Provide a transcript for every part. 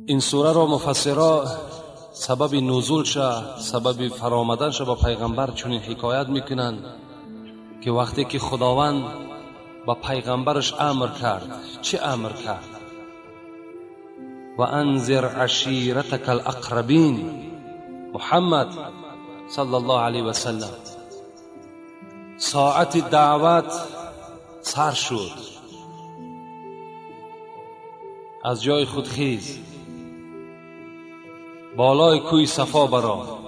این سوره را مفسرا سبب نزول شه، سبب فرامدن شه با پیغمبر چنین حکایت میکنند که وقتی که خداوند با پیغمبرش امر کرد، چه امر کرد؟ و انذر عشیرتک الاقربین، محمد صلی الله علیه و سلم. ساعت دعوت سر شد، از جای خود خیز، بالای کوی صفا برا.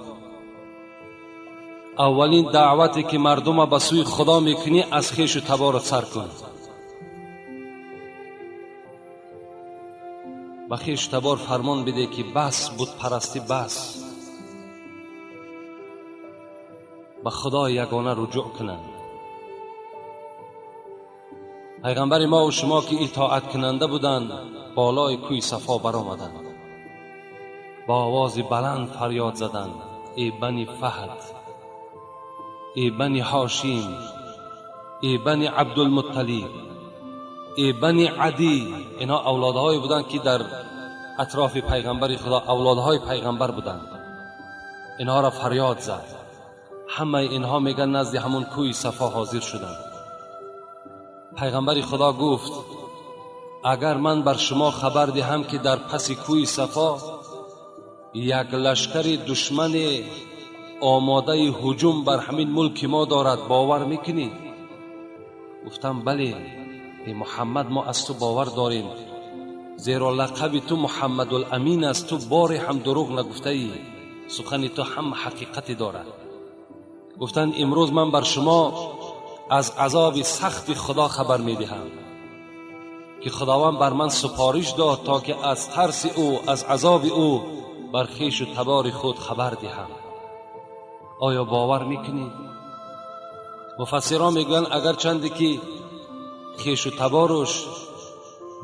اولین دعوتی که مردم به سوی خدا میکنی از خویش و تبارت سر کن. به خویش تبار فرمان بده که بس بت پرستی، بس، به خدا یگانه رجوع کنند. پیغمبر ما و شما که اطاعت کننده بودند بالای کوی صفا برآمدند، با آواز بلند فریاد زدند: ای بنی فهد، ای بنی هاشم، ای بنی عبدالمطلب، ای بنی عدی. اینا اولادهای بودند که در اطراف پیغمبر خدا اولادهای پیغمبر بودند. اینها را فریاد زد. همه اینها میگن نزد همون کوی صفا حاضر شدند. پیغمبر خدا گفت: اگر من بر شما خبر دهم که در پس کوی صفا یک لشکر دشمن آماده هجوم بر همین ملک ما دارد، باور میکنی؟ گفتم بله ای محمد، ما از تو باور داریم، زیرا لقب تو محمد الامین است، تو باری هم دروغ نگفته ای، سخن تو هم حقیقت دارد. گفتند امروز من بر شما از عذاب سخت خدا خبر میدهم که خداوند بر من سپارش داد تا که از ترس او، از عذاب او بر خویش و تبار خود خبر دهم. آیا باور میکنید؟ مفسران میگویند اگر چندی که خویش و تبارش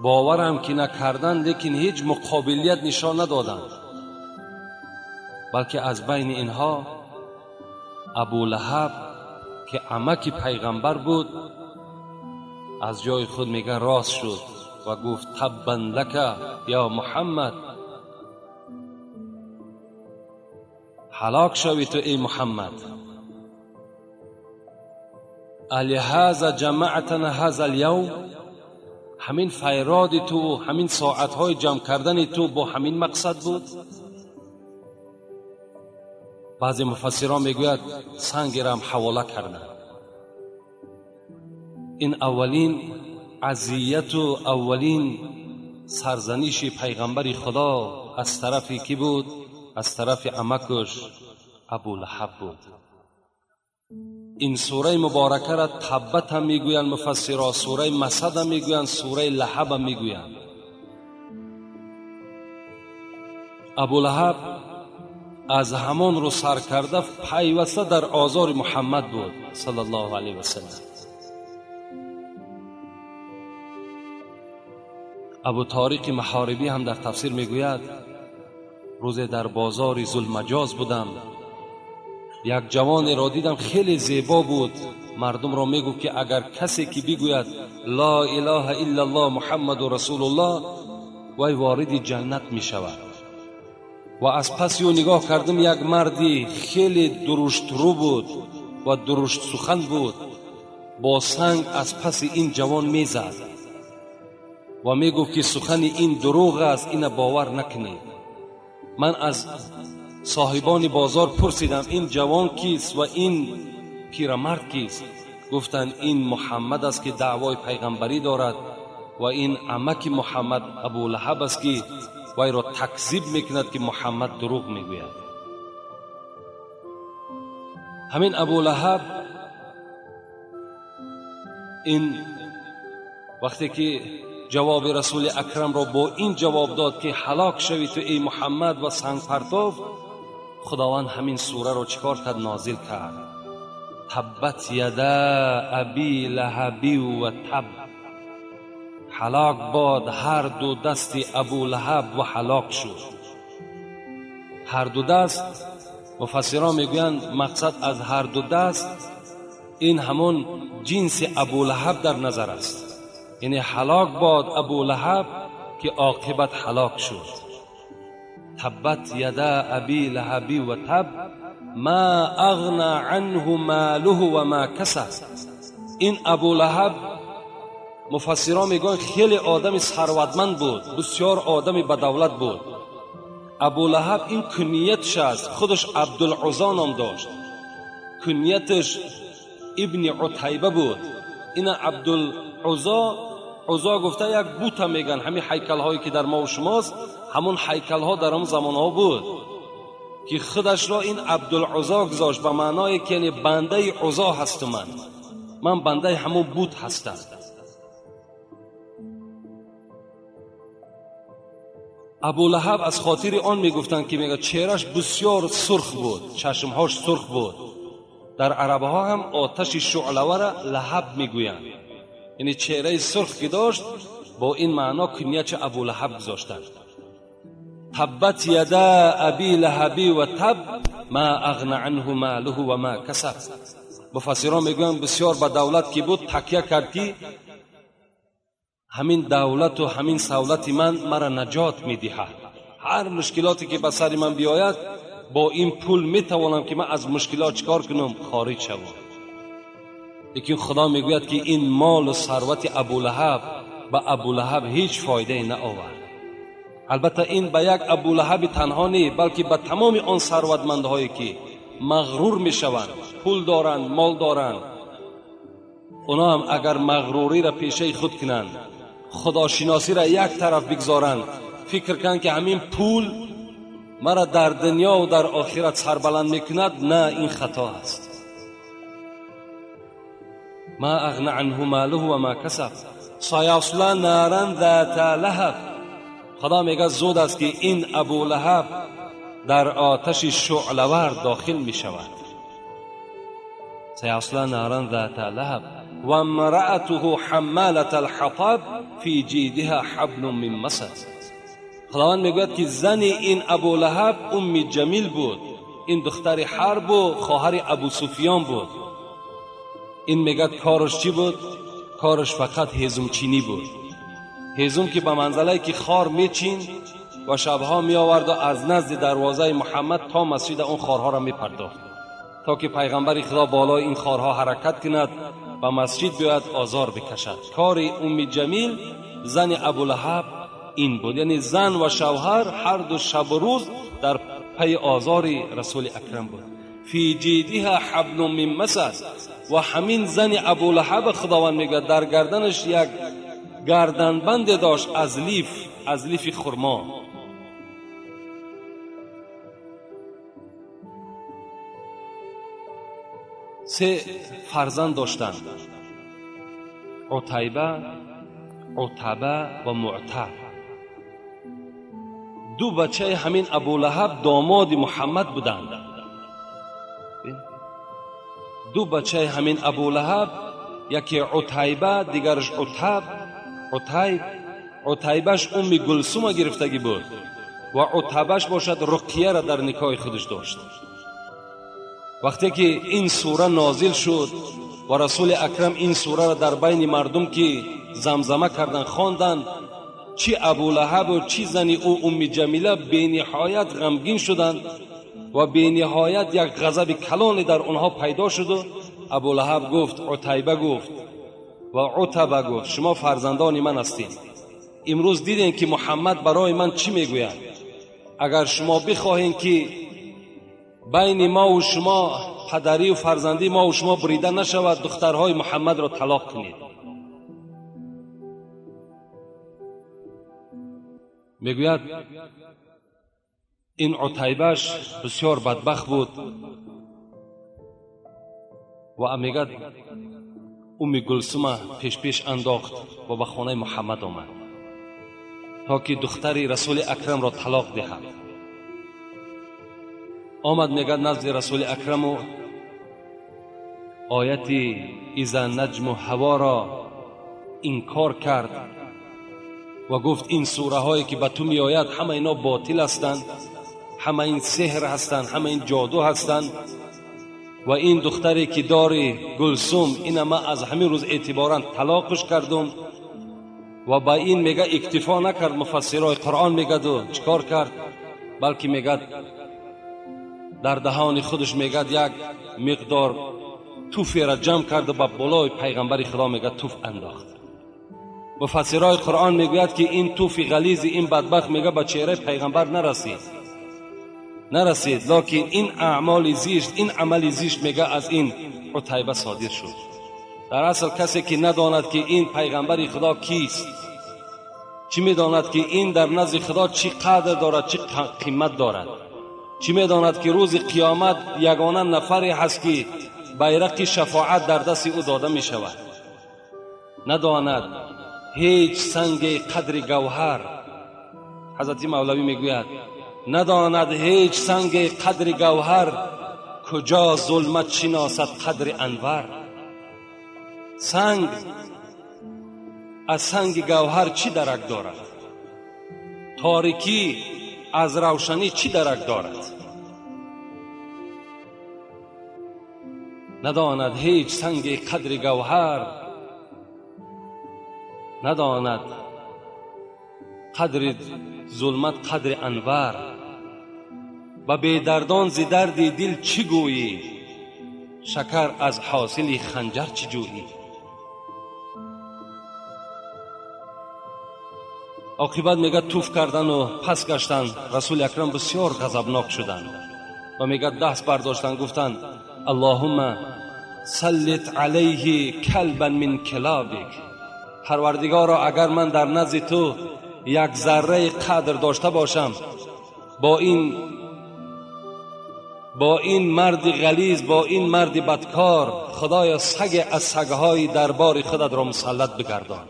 باورم که نکردن، لیکن هیچ مقابلیت نشان ندادند، بلکه از بین اینها ابو لهب که عمک پیغمبر بود از جای خود میگه راست شد و گفت: تبا لک یا محمد، هلاک شوی تو ای محمد. الهذا جمعتنا هذا اليوم، همین فیراد تو، همین ساعتهای جمع کردن تو با همین مقصد بود؟ بعضی مفسران میگوید سنگ را هم حواله کردند. این اولین اذیت و اولین سرزنش پیغمبر خدا از طرف کی بود؟ از طرف عمکش ابو لهب بود. این سوره مبارکه را تبت هم میگویند مفسرها، سوره مسد هم میگویند، سوره لهب هم میگویند. ابو لهب از همان رو سر کرده پیوسته در آزار محمد بود صلی الله علیه و سلم. ابو طارق محاربی هم در تفسیر میگوید روز در بازار ذوالمجاز بودم، یک جوان را دیدم خیلی زیبا بود. مردم را میگفت که اگر کسی که بگوید لا اله الا الله محمد رسول الله وی وارد جنت میشود. و از پس او نگاه کردم یک مردی خیلی درشت رو بود و درشت سخن بود، با سنگ از پس این جوان میزد و میگفت که سخن این دروغ است، این باور نکنید. من از صاحبان بازار پرسیدم این جوان کیست و این پیرمرد کیست؟ گفتند این محمد است که دعوای پیغمبری دارد و این عمک محمد ابو لهب است که وی را تکذیب میکند که محمد دروغ میگوید. همین ابو لهب این وقتی که جواب رسول اکرم را با این جواب داد که هلاک شوی تو ای محمد و سنگ پرتاب، خداوند همین سوره را چیکار کرد؟ نازل کرد. تبت یدا ابی لهب و تب، هلاک باد هر دو دست ابو لهب و هلاک شد. هر دو دست، مفسران میگویند مقصد از هر دو دست این همون جنس ابو لهب در نظر است. Яъне ҳалок бод Абу Лаҳаб ки оқибат ҳалок шуд. Таббат яда аби лаҳаби ва таб ма ағна анҳу молуҳу ва ма касаб. Ин Абу Лаҳаб муфассирон мегӯянд хеле одами сарватманд буд, бисёр одами бадавлат буд. Абу Лаҳаб ин куниятш аст, худаш Абдулуззо ном дошт, кунияташ ибни Утайба буд. Ина Абдулуззо, Уззо гуфта як бута мегӯянд, ҳамин ҳайкалҳое ки дар мову шумост, ҳамон ҳайкалҳо дар он замонҳо буд ки худашро ин Абдулуззо гузошт, ба маъное ки яъне бандаи Уззо ҳастум, ман бандаи ҳамон бут ҳастам. Абу Лаҳаб аз хотири он мегуфтанд ки мегӯяд чеҳраш бисёр сурх буд, чашмҳош сурх буд. Дар арабҳо ҳам оташи шӯълавара лаҳаб мегӯянд, яъне чеҳраи сурх ки дошт, бо ин маъно куньяча Абу Лаҳаб гузоштанд. Таббат яда аби лаҳаби ва таб ма ағна анҳу молуҳу ва ма касаб. Муфассирон мегӯянд бисёр ба давлат ки буд такя кард ки ҳамин давлату ҳамин савлати ман мара наҷот медиҳад, ҳар мушкилоте ки ба сари ман биёяд бо ин пул метавонам ки ман аз мушкилот чикор кунам, хориҷ шавам. Лекин Худо мегӯяд ки ин молу сарвати Абу Лаҳаб ба Абу Лаҳаб ҳеҷ фоидае наовард. Албатта ин ба як Абу Лаҳаби танҳо не, балки ба тамоми он сарватмандҳое ки мағрур мешаванд, пул доранд, мол доранд, оно ҳам агар мағруриро пешаи худ кунанд, худошиносиро як тараф бигзоранд, фикр кунанд ки ҳамин пул мара дар дунё ва дар охират сарбаланд мекунад, на, ин хато аст. Ма ағна анҳу молуҳу ва ма касаб саясла наран зата лаҳаб. Худо мегӯяд зуд аст ки ин Абу Лаҳаб дар оташи шӯълавар дохил мешавад. Саясла наран зата лаҳаб ва имраатуҳу ҳаммалата алҳатаб фи ҷидиҳа ҳаблун мин масад. Худованд мегӯяд ки зани ин Абу Лаҳаб Умми Ҷамил буд, ин духтари Ҳарбу хоҳари Абу Суфиён буд. Ин мегӯяд кораш чӣ буд? Кораш фақат ҳезумчинӣ буд. Ҳезум ки ба манзалае ки хор мечин ва шабҳо меоварду аз назди дарвозаи Муҳаммад то масҷида он хорҳоро мепардохт, то ки пайғамбари Худо болои ин хорҳо ҳаракат кунад, ба масҷид биёяд, озор бикашад. Кори Умми Ҷамил зани Абу Лаҳаб ин буд, яъне зан ва шавҳар ҳар ду шабу рӯз дар пайи озори Расули Акрам буд. Фи ҷидиҳа ҳаблун мин масад. Ва ҳамин зани Абу Лаҳаб Худованд мегӯяд дар гарданаш як гарданбанде дошт аз лиф, аз лифи хурмо. Се фарзанд доштанд: Утайба, Утаба ва Муътаб. Ду бачаи ҳамин Абу Лаҳаб домоди Муҳаммад буданд. Ду бачаи ҳамин Абу Лаҳаб, яке Утайба, дигараш Утаб, Утайб. Утайбаш Умми Гулсума гирифтагӣ буд ва Утабаш бошад Руқияро дар никоҳи худаш дошт. Вақте ки ин сура нозил шуд ва Расули Акрам ин сураро дар байни мардум ки замзама карданд, хонданд, чӣ Абу Лаҳабу чӣ зани ӯ Умми Ҷамила бениҳоят ғамгин шуданд ва бениҳоят як ғазаби калоне дар онҳо пайдо шуду Абу Лаҳаб гуфт, Утайба гуфт ва Утаба гуфт: шумо фарзандони ман ҳастед, имрӯз дидем ки Муҳаммад барои ман чӣ мегӯяд. Агар шумо бихоҳед ки байни мову шумо падарию фарзандии мову шумо бурида нашавад, духтарҳои Муҳаммадро талоқ кунед. Мегӯяд ин Утайбаш бисёр бадбахт буд ва мегӯяд Умми Гулсума пешпеш андохт ва ба хонаи Муҳаммад омад то ки духтари Расули Акрамро талоқ диҳад. Омад мегӯяд назди Расули Акраму ояти иза наҷму ҳаворо инкор кард ва гуфт ин сураҳое ки ба ту меояд ҳама ино ботил ҳастанд, ҳама ин сеҳр ҳастанд, ҳама ин ҷоду ҳастанд ва ин духтаре ки дори Гулсум, ина ман аз ҳамин рӯз эътиборан талоқш кардум Ва ба ин мега иктифо накард, муфассирои Қуръон мегаду чикор кард? Балки мегад дар даҳони худаш мегад як миқдор туферо ҷамъ кард ба болои пайғамбари Худо мегад туф андохт. Муфассирои Қуръон мегӯяд ки ин туфи ғализи ин бадбахт мега ба чеҳраи пайғамбар нарасид, лекин ин аъмоли зишт, ин амали зишт мега аз ин Утайба содир шуд. Дар асл касе ки надонад ки ин пайғамбари Худо кист, чӣ медонад ки ин дар назди Худо чӣ қадр дорад, чӣ қимат дорад, чӣ медонад ки рӯзи қиёмат ягона нафаре ҳаст ки байрақи шафоат дар дасти ӯ дода мешавад. Надонад ҳеҷ санги қадри гавҳар, ҳазрати Мавлавӣ мегӯяд, надонад ҳеҷ санги қадри гавҳар, куҷо зулмат шиносад қадри анвар. Санг аз санги гавҳар чӣ дарак дорад? Торикӣ аз равшанӣ чӣ дарак дорад? Надонад ҳеҷ санги қадри гавҳар, надонад қадри зулмат қадри анвар. Ба бедардон зи дарди дил чӣ гӯйӣ, шакар аз ҳосили ханҷар чӣ ҷӯйӣ. Оқибат мегӯяд туф кардану пас гаштан. Расули Акрам бисёр ғазабнок шуданд ва мегӯяд даст бардоштанд, гуфтанд: Аллоҳумма саллит алайҳи калбан мин килобик. Парвардигоро, агар ман дар назди ту як зарраи қадр дошта бошам, бо ин марди ғализ, бо ин марди бадкор, Худоё саге аз сагҳои дарбори худатро мусаллат бигардон.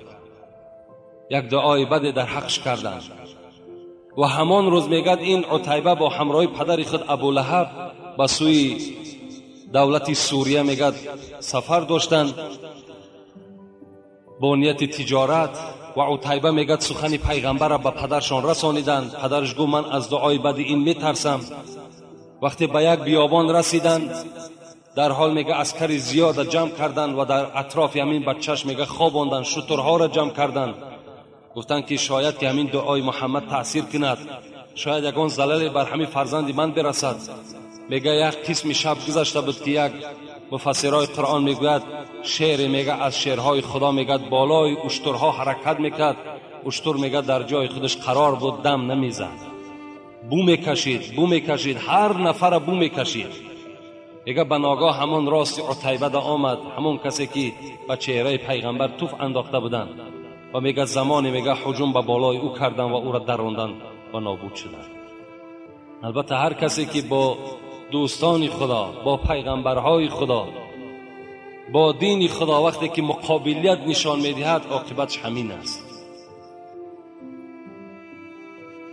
Як дуои баде дар ҳақш карданд ва ҳамон рӯз мегӯяд ин Утайба бо ҳамроҳи падари худ Абулаҳаб ба сӯи давлати Сурия мегӯяд сафар доштанд бо нияти тиҷорат. Ва Утайба мегӯяд сухани пайғамбарро ба падаршон расониданд. Падараш гуфт: ман аз дуои бади ин метарсам. Вақте ба як биёбон расиданд, дар ҳол мега аскари зиёда ҷамъ карданд ва дар атрофи ҳамин бачаш мега хобонданд, шутурҳоро ҷамъ карданд. Гуфтанд ки шояд ки ҳамин дуои Муҳаммад таъсир кунад, шояд ягон залале бар ҳамин фарзанди ман бирасад. Мега як қисми шаб гузашта буд ки як муфассирои Қуръон мегӯяд шере мега аз шерҳои Худо мегӯяд болои уштурҳо ҳаракат мекард. Уштур мега дар ҷои худаш қарор буд, дам намезад, бу мекашид, бу мекашид, ҳар нафара бу мекашид. Мега ба ногоҳ ҳамон рости Утайбада омад, ҳамон касе ки ба чеҳраи пайғамбар туф андохта буданд, ва мега замоне мега ҳуҷум ба болои ӯ карданд ва ӯро даронданд ва нобуд шуданд. Албатта ҳар касе ки бо дӯстони Худо, бо пайғамбарҳои Худо, бо дини Худо вақте ки муқобилият нишон медиҳад, оқибатш ҳамин аст.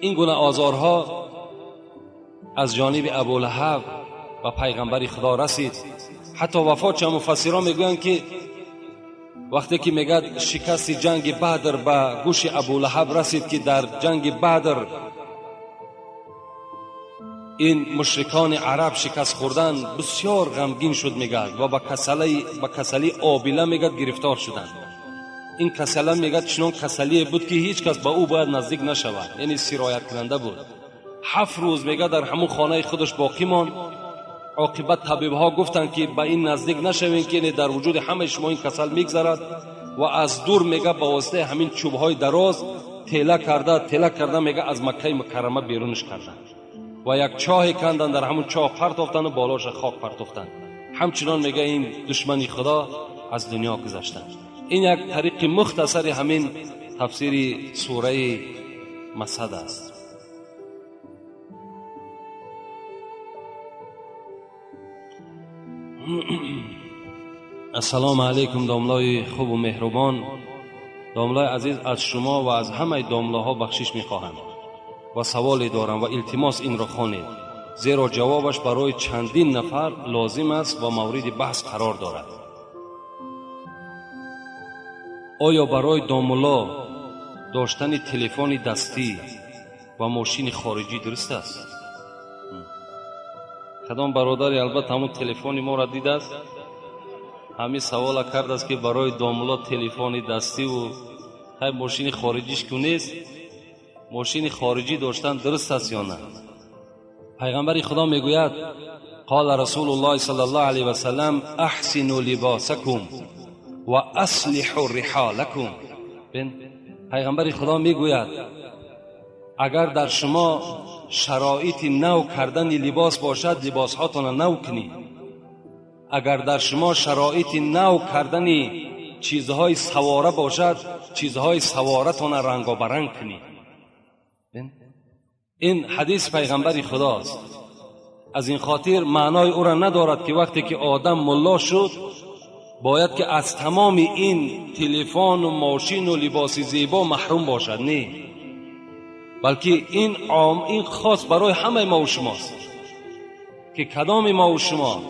Ин гуна озорҳо аз ҷониби Абулаҳаб ба пайғамбари Худо расид. Ҳатто вафот чанд муфассирон мегӯянд ки вақте ки мегӯяд шикасти ҷанги Бадр ба гӯши Абулаҳаб расид, ки дар ҷанги Бадр ин мушрикони араб шикаст хӯрдан, бисёр ғамгин шуд мегӯяд ва ба касалии обила мегӯяд гирифтор шуданд. Ин касала мегӯяд чунон касалие буд ки ҳеҷ кас ба ӯ бояд наздик нашавад, яъне сирояткунанда буд. 7 рӯз мегӯяд дар ҳамон хонаи худаш боқӣ монд. Оқибат табибҳо гуфтанд ки ба ин наздик нашавем, ки дар вуҷуди ҳамаи шумо ин касал мегзарад. Ва аз дур мега ба воситаи ҳамин чӯбҳои дароз тела карда мега аз Маккаи Мукаррама берунаш карданд ва як чоҳе канданд, дар ҳамон чоҳ партофтанд ва болоша хок партофтанд. Ҳамчунон мега ин душмани Худо аз дунё гузаштанд. Ин як тариқи мухтасари ҳамин тафсири сураи Масад аст. Ассалому алайкум домлои хубу меҳрубон. Домлои азиз, аз шумо ва аз ҳамаи домлоҳо бахшиш мехоҳам ва саволе дорам ва илтимос инро хонед, зеро ҷавобаш барои чандин нафар лозим аст ва мавриди баҳс қарор дорад. Оё барои домулло доштани телефони дастӣ ва мошини хориҷӣ дуруст аст? Кадом бародаре албатта ҳамон телефони моро дидааст, ҳамин савола кардааст ки барои домулло телефони дастиву Хай, мошини хориҷиш ку нест, мошини хориҷӣ доштан дуруст аст ё на? Пайғамбари Худо мегӯяд: قال رسول الله صلی الله علیه وسلم احسنوا لباسکم و اصلحوا رحالکم. پیغمبر خدا میگوید اگر در شما شرایط نو کردن لباس باشد، لباس هاتان نو کنید. اگر در شما شرایط نو کردن چیزهای سواره باشد، چیزهای سواره تان رنگابرنگ کنید. این حدیث پیغمبر خداست. از این خاطر معنای او را ندارد که وقتی که آدم ملا شد باید که از تمام این تلفن و ماشین و لباس زیبا محروم باشد. نه، بلکه این عام، این خاص برای همه ما و شماست که کدام ما و شما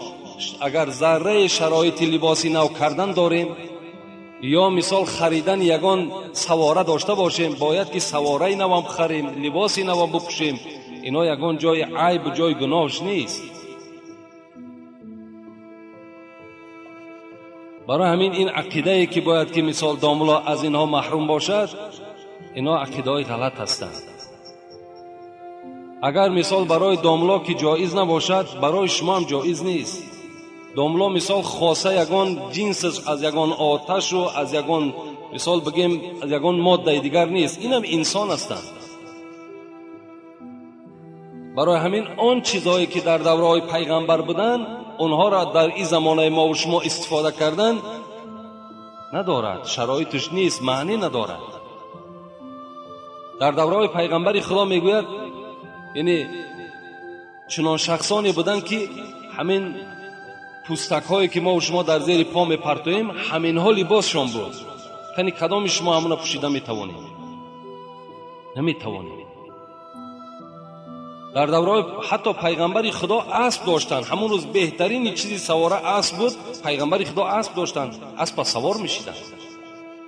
اگر ذره شرایط لباسی نو کردن داریم یا مثال خریدن یگان سواره داشته باشیم، باید که سواره نوام خریم، لباسی نوام بپوشیم. اینا یگان جای عیب و جای گناهش نیست. برای همین این عقیده که باید که مثال داملا از اینها محروم باشد، اینا عقیده های غلط هستند. اگر مثال برای داملا که جایز نباشد، برای شما هم جایز نیست. داملا مثال خاصه یگان جنس از یگان آتش و از یگان مثال بگیم از یگان ماده دیگر نیست، اینم انسان هستند. برای همین آن چیزهایی که در دوره‌های پیغمبر بودن، اونها را در این زمانه ما و شما استفاده کردن ندارد، شرایطش نیست، معنی ندارد. در دوره‌های پیغمبر خدا میگوید یعنی چنان شخصانی بودن که همین پوستک هایی که ما و شما در زیر پا میپرتویم، همینها لباسشان بود. یعنی کدام شما همونا پوشیده میتوانید؟ نمیتوانید. در دوره‌های حتی پیغمبر خدا اسب داشتن. همون روز بهترین چیزی سواره اسب بود. پیغمبر خدا اسب داشتن، اسب سوار میشیدن.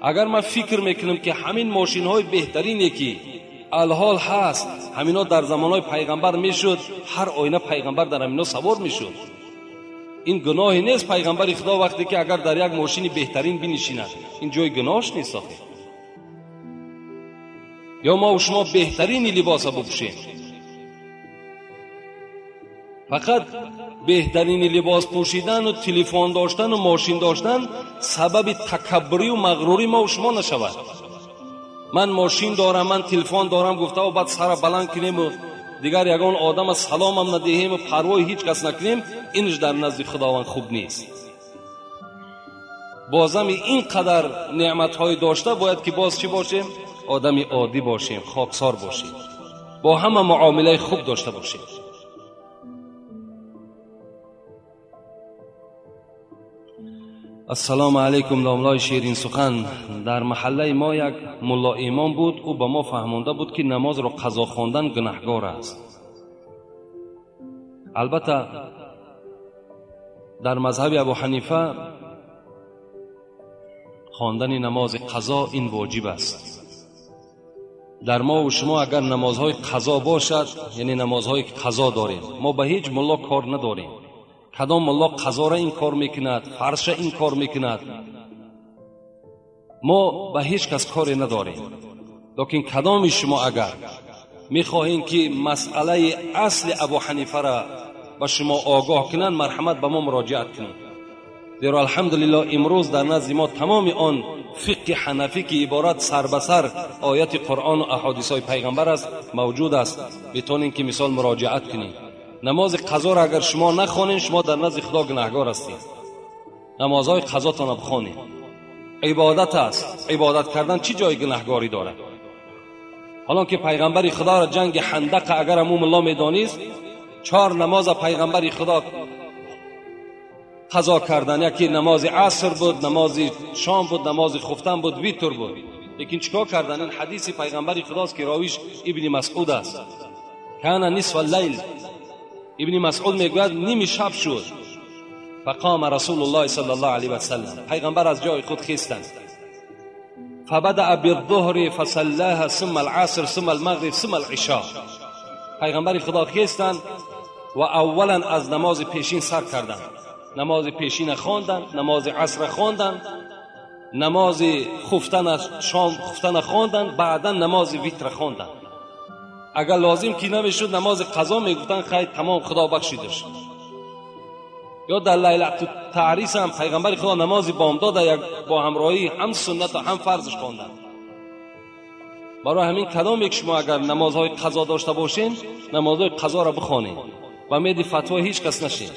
اگر من فکر میکنم که همین ماشین های بهترینی که الحال هست، همینا در زمانهای پیغمبر میشد، هر آینه پیغمبر در همینا سوار میشد. این گناهی نیست. پیغمبر خدا وقتی که اگر در یک ماشین بهترین بنشیند، این جای گناهش نیست آخه. یا ما و شما بهترین لباس بپوشیم، فقط بهترین لباس پوشیدن و تلفن داشتن و ماشین داشتن سبب تکبری و مغروری ما و شما نشود. من ماشین دارم، من تلفن دارم گفته و بعد سر بلند کنیم و دیگر یگان آدم سلام هم ندهیم و پروای هیچ کس نکنیم، اینش در نزد خداوند خوب نیست. بازم اینقدر نعمت‌های داشته باید که باز چی باشیم؟ آدمی عادی باشیم، خاکسار باشیم، با همه معامله خوب داشته باشیم. السلام علیکم داملای شیرین سخن. در محله ما یک ملا ایمان بود. او به ما فهمانده بود که نماز را قضا خواندن گناهگار است. البته در مذهب ابو حنیفه خواندن نماز قضا این واجب است. در ما و شما اگر نمازهای قضا باشد، یعنی نمازهای قضا داریم، ما به هیچ ملا کار نداریم. کدام ملا قضا را این کار میکند، فرش این کار میکند، ما به هیچ کس کاری نداریم. لیکن کدام شما اگر میخواهین که مسئله اصل ابو حنیفه را به شما آگاه کنند، مرحمت به ما مراجعت کنید. زیرا الحمدلله امروز در نزد ما تمام آن فقه حنفی که عبارت سر به سر آیت قرآن و احادیث های پیغمبر است موجود است. میتونین که مثال مراجعت کنید. نماز قضا را اگر شما نخوانین، شما در نزد خدا گناهگار هستید. نمازهای قضاتان بخوانید، عبادت است. عبادت کردن چی جای گناهگاری دارد؟ حالا که پیغمبر خدا را جنگ خندق اگر امو ملا میدانیست، 4 نماز پیغمبر خدا قضا کردن. یکی نماز عصر بود، نماز شام بود، نماز خفتن بود، ویتر بود. لیکن چیکار کردن؟ این حدیث پیغمبر خداست که راویش ابن مسعود است. کان نصف اللیل، ابن مسعود میگوید نیمی شب شد. فقام رسول الله صلی الله علیه و سلم، پیغمبر از جای خود خیستند. فبدأ بالظهر فصلاها ثم العصر ثم المغرب ثم العشاء. پیغمبر خدا خیستند و اولا از نماز پیشین سر کردند. نماز پیشین خواندند، نماز عصر خواندند، намози хуфтан шом хуфтана хонданд, баъдан намози витра хонданд. Агар лозим ки намешуд намози қазо мегуфтанд, хайр, тамом, худо бахшидаш. Ё дар лайлату таърис ҳам пайғамбари худо намози бомдод як бо ҳамроҳӣ ҳам суннат ва ҳам фарзш хонданд. Барои ҳамин кадоме ки шумо агар намозҳои қазо дошта бошед, намозҳои қазоро бихонед ва меди фатвои ҳеҷ кас нашед.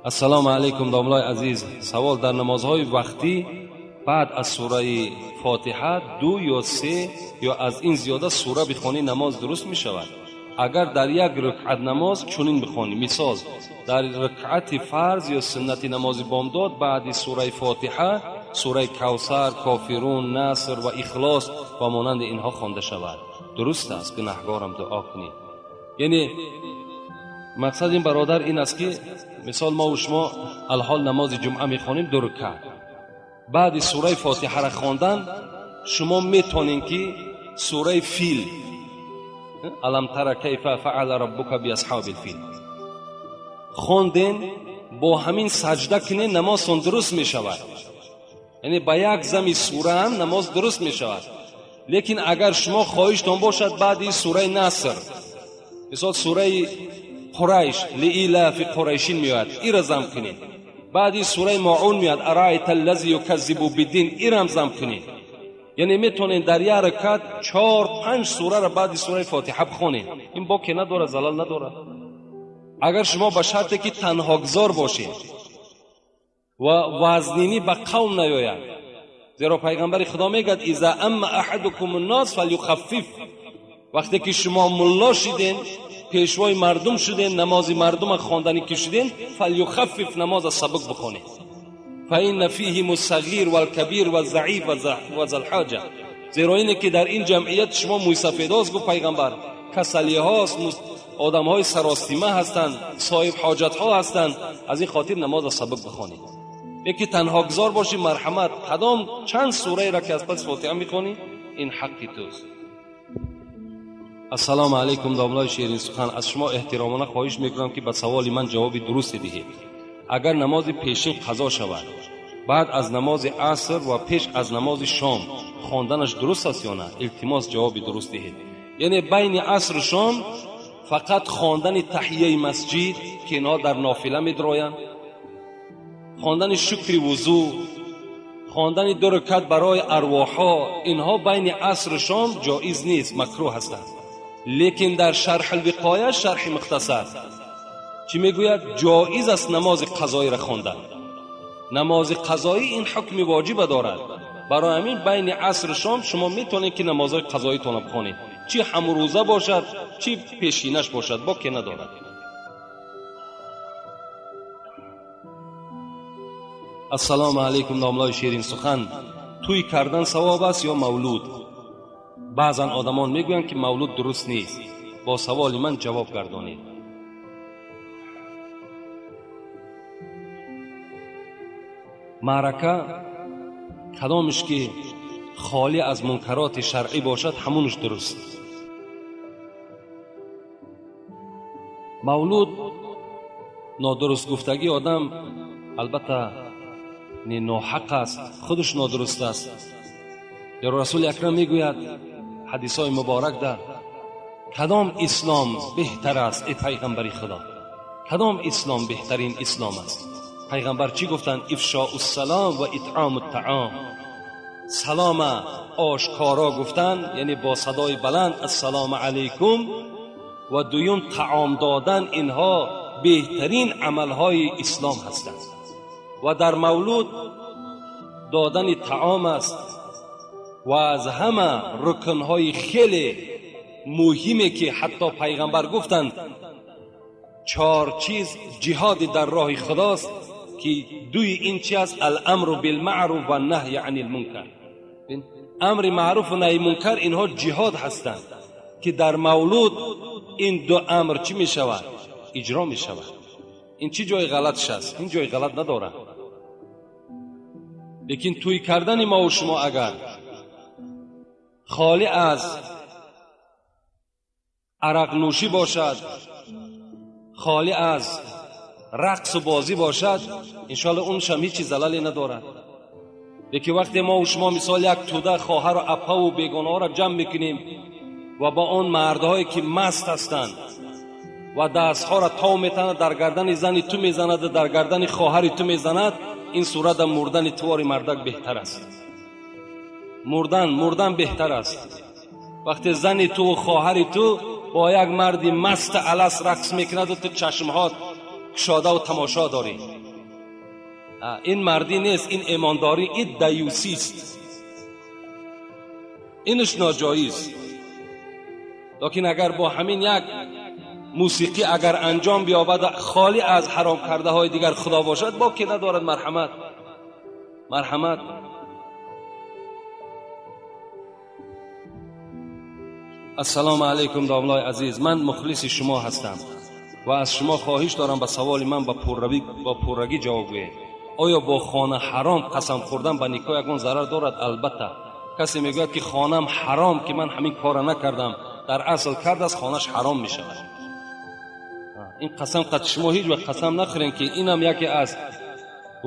Ассалому алайкум домлаи азиз. Савол: дар намозҳои вақтӣ баъд аз сураи фотиҳа 2 ё 3 ё аз ин зиёда сура бихонӣ намоз дуруст мешавад? Агар дар як рукъат намоз чунин бихонӣ, мисол дар рукъати фарз ё суннати намози бомдод баъди сураи фотиҳа сураи кавсар, кофирун, наср ва ихлос ва монанди инҳо хонда шавад, дуруст аст? Гунаҳгорам, дуо кунед. Яъне мақсад ин бародар ин аст ки мисол мо ва шумо алҳол намози ҷумъа мехонем 2 рукъат, баъди сураи фотиҳаро хондан шумо метонед ки сураи фил, алам тара кайфа фаъала раббука биасҳабил фил хонден, бо ҳамин саҷда кунед, намозтон дуруст мешавад. Яъне ба як зами сура ҳам намоз дуруст мешавад. Лекин агар шумо хоҳиштон бошад баъди сураи наср, мисол сураи қурайш лиилафи қурайшин меояд, ира зам кунед. Баъди сураи моун меояд, араайта аллази юказзибу биддин, ирам зам кунед. Яъне метавонед дар як ракат 4-5 сураро баъди сураи фотиҳа бихонед. Ин боке надорад, залал надорад. Агар шумо ба шарте ки танҳогзор бошед ва вазнинӣ ба қавм наёяд, зеро пайғамбари худо мегӯяд иза амма аҳадукум ннос фалюхаффиф. Вақте ки шумо мулло шиден, пешвои мардум шуден, намози мардума хонданӣ ки шуден, фалюхаффиф, намоза сабук бихонед. фаинна фиҳим ссағир валкабир ваззаиф вазалҳоҷа. Зеро ине ки дар ин ҷамъият шумо мӯйсафедост, гуфт пайғамбар, касалиҳост, одамҳои саростима ҳастанд, соҳиб ҳоҷатҳо ҳастанд, аз ин хотир намоза сабук бихонед. Яке танҳогзор бошӣ, марҳамат, кадом чанд сураеро ки аз пас фотиҳа мехонӣ, ин ҳаққи туст. Ассалому алайкум домлаи ширинсухан. Аз шумо эҳтиромона хоҳиш мекунам ки ба саволи ман ҷавоби дурусте диҳед. Агар намози пешин қазо шавад, баъд аз намози аср ва пеш аз намози шом хонданаш дуруст аст ё на? Илтимос ҷавоби дуруст диҳед. Яъне байни асру шом фақат хондани таҳияи масҷид ки инҳо дар нофила медроянд, хондани шукри вузӯ, хондани 2 ракат барои арвоҳҳо, инҳо байни асру шом ҷоиз нест, макрӯҳ ҳастанд. Лекин дар шарҳ алвиқоя, шарҳи мухтасар чӣ мегӯяд? Ҷоиз аст намози қазоиро хондан. Намози қазоӣ ин ҳукми воҷиба дорад. Барои ҳамин байни асру шом шумо метавонед ки намозҳои қазоитонро бихонед, чӣ ҳамрӯза бошад, чӣ пешинаш бошад, боке надорад. Ассалому алайкум домлаи ширинсухан. Тӯй кардан савоб аст ё мавлуд? Баъзан одамон мегӯянд ки мавлуд дуруст нест. Бо саволи ман ҷавоб гардонед. Маърака кадомеш ки холӣ аз мункароти шаръӣ бошад, ҳамонаш дуруст. Мавлуд нодуруст гуфтагии одам албатта ноҳақ аст, худаш нодуруст аст. Зеро расули акрам мегӯяд ҳадисҳои муборак дар кадом ислом беҳтар аст, эй пайғамбари худо, кадом ислом беҳтарин ислом аст? Пайғамбар чӣ гуфтанд? Ифшоу ссалом ва итъому ттаом. Салома ошкоро гуфтан, яъне бо садои баланд ассалому алайкум, ва дуюм таом додан, инҳо беҳтарин амалҳои ислом ҳастанд. Ва дар мавлуд додани таом аст ва аз ҳама рукнҳои хеле муҳиме ки ҳатто пайғамбар гуфтанд 4 чиз ҷиҳоди дар роҳи худост ки дуи ин чи аст? Аламру билмаъруф ва наҳй ани лмункар. Амри маъруф ва наҳи мункар инҳо ҷиҳод ҳастанд ки дар мавлуд ин ду амр чӣ мешавад? Иҷро мешавад. Ин чӣ ҷои ғалатш аст? Ин ҷои ғалат надорад. Лекин тӯй кардани мо ва шумо агар холӣ аз арақнӯшӣ бошад, холӣ аз рақсу бозӣ бошад, иншоалло уншам ҳеҷ чиз залале надорад. Лекин вақте мо шумо мисол як тӯда хоҳару апаву бегонаҳоро ҷамъ мекунем ва ба он мардҳое ки маст ҳастанд ва дастҳоро тов метанад, дар гардани зани ту мезанад, дар гардани хоҳари ту мезанад, ин сурата мурдани тувори мардак беҳтар аст. Мурдан беҳтар аст. Вақте зани ту ва хоҳари ту бо як марди маст алас рақс мекунад ва ту чашмҳоят кушода ва тамошо дорӣ, ин мардӣ нест, ин имондорӣ, ин даюсист, инаш ноҷоиз. Лекин агар бо ҳамин як мусиқӣ агар анҷом биёбад, холӣ аз ҳаром кардаҳои дигар худо бошад, боке надорад. Марҳамат, марҳамат. Ассалому алайкум домлои азиз, ман мухлиси шумо ҳастам ва аз шумо хоҳиш дорам ба саволи ман ба пуррагӣ ҷавоб гӯед. Оё бо хона ҳаром қасам хӯрдан ба никоҳ ягон зарар дорад? Албатта. Касе мегӯяд ки хонам ҳаром, ки ман ҳамин корро накардам, дар асл кардааст, хонаш ҳаром мешавад. Ин қасам қад шумо ҳеҷ вақт қасам нахӯред, ки инам яке аз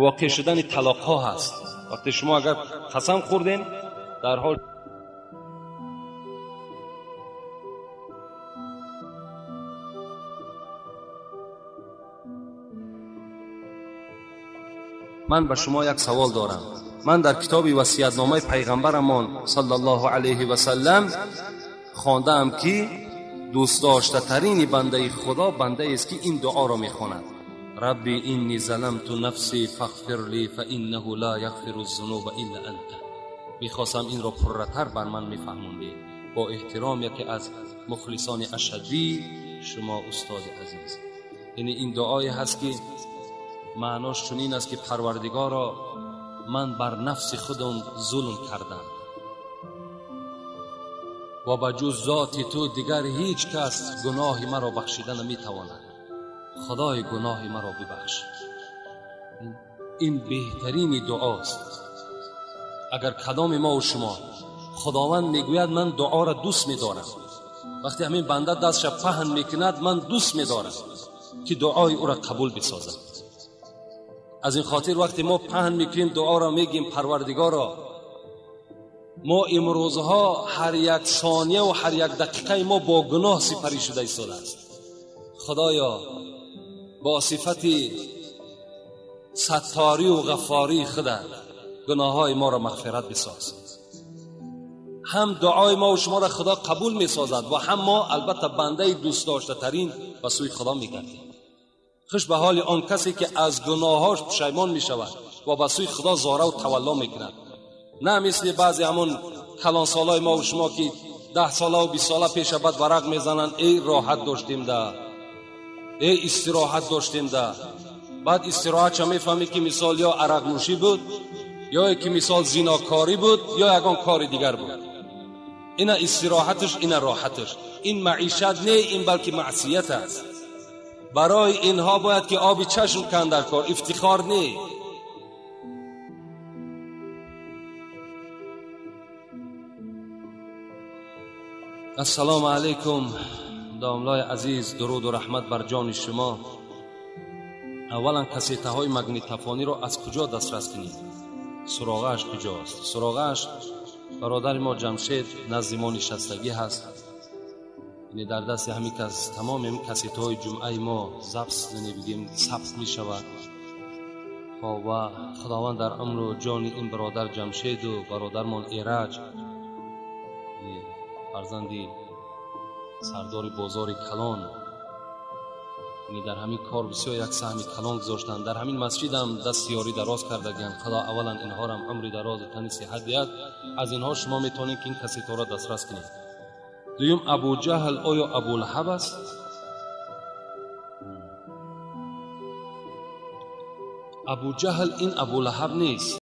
воқеъ шудани талоқҳо ҳаст. Вақте шумо агар қасам хӯрдем, дар ҳол ман ба шумо як савол дорам. Ман дар китоби васиятномаи пайғамбарамон саллаллоҳу алайҳи васаллам хондаам, ки дӯстдоштатарини бандаи худо бандаест, ки ин дуоро мехонад: рабби инни заламту нафси фағфир ли фаиннаҳу ла яғфиру зунуба илла анта. Мехостам инро пурратар бар ман мефаҳмондед. Бо эҳтиром, яке аз мухлисони ашаддии шумо, устоди азиз. Яъне ин дуое ҳаст, ки маънош чунин аст, ки парвардигоро, ман бар нафси худам зулм кардам ва ба ҷуз зоти ту дигар ҳеҷ кас гуноҳи маро бахшида наметавонад. Худои гуноҳи маро бибахш. Ин беҳтарини дуост. Агар кадоми мо ва шумо, Худованд мегӯяд ман дуоро дӯст медорам, вақте ҳамин банда дастша паҳн мекунад, ман дӯст медорам ки дуои ӯро қабул бисозам. Аз ин хотир вақте мо паҳн мекунем дуоро, мегӯем парвардигоро, мо имрӯзҳо ҳар як сония ва ҳар як дақиқаи мо бо гуноҳ сипарӣ шуда истодааст. Худоё, бо сифати сатторӣ ва ғаффории худат гуноҳҳои моро мағфират бисоз. Ҳам дуои мо ва шуморо Худо қабул месозад ва ҳам мо албатта бандаи дӯстдоштатарин ба сӯи Худо мегардем. Хуш ба ҳоли он касе ки аз гуноҳҳош пушаймон мешавад ва ба сӯи Худо зора ва тавалло мекунад. На мисли баъзе ҳамон калонсолҳои мо ва шумо ки 10 сола ва 20 сола пеша баъд варақ мезананд: эй роҳат доштем да, эй истироҳат доштем да. Баъд истироҳатша мефаҳмӣ ки мисол ё арақнӯшӣ буд, ё ки мисол зинокорӣ буд, ё ягон кори дигар буд. Ина истироҳаташ, ина роҳаташ. Ин маишат не, ин балки маъсият аст. Барои инҳо бояд ки оби чашм канд дар кор, ифтихор не. Ассалому алайкум домлои азиз, дуруду раҳмат бар ҷони шумо. Аввалан кассетаҳои магнитофониро аз куҷо дастрас кунед? Суроғааш куҷост? Суроғааш бародари мо Ҷамшед назди мо нишастагӣ ҳаст. Яъне дар дасти ҳамин кас тамоми ҳамин кассетаҳои ҷумъаи мо забс, яъне бигем сабт мешавад. Ва Худованд дар умру ҷони ин бародар Ҷамшеду бародармон Эраҷ, фарзанди сардори бозори калон, яъне дар ҳамин кор бисёр як саҳми калон гузоштанд. Дар ҳамин масҷидам дасти ёрӣ дароз кардагианд. Худо аввалан инҳорам умри дарозу тани сиҳат диҳад. Аз инҳо шумо метавонед ки ин кассетаҳоро дастрас кунед. Дуюм, Абуҷаҳл оё Абулаҳаб аст? Абуҷаҳл ин Абулаҳаб нест.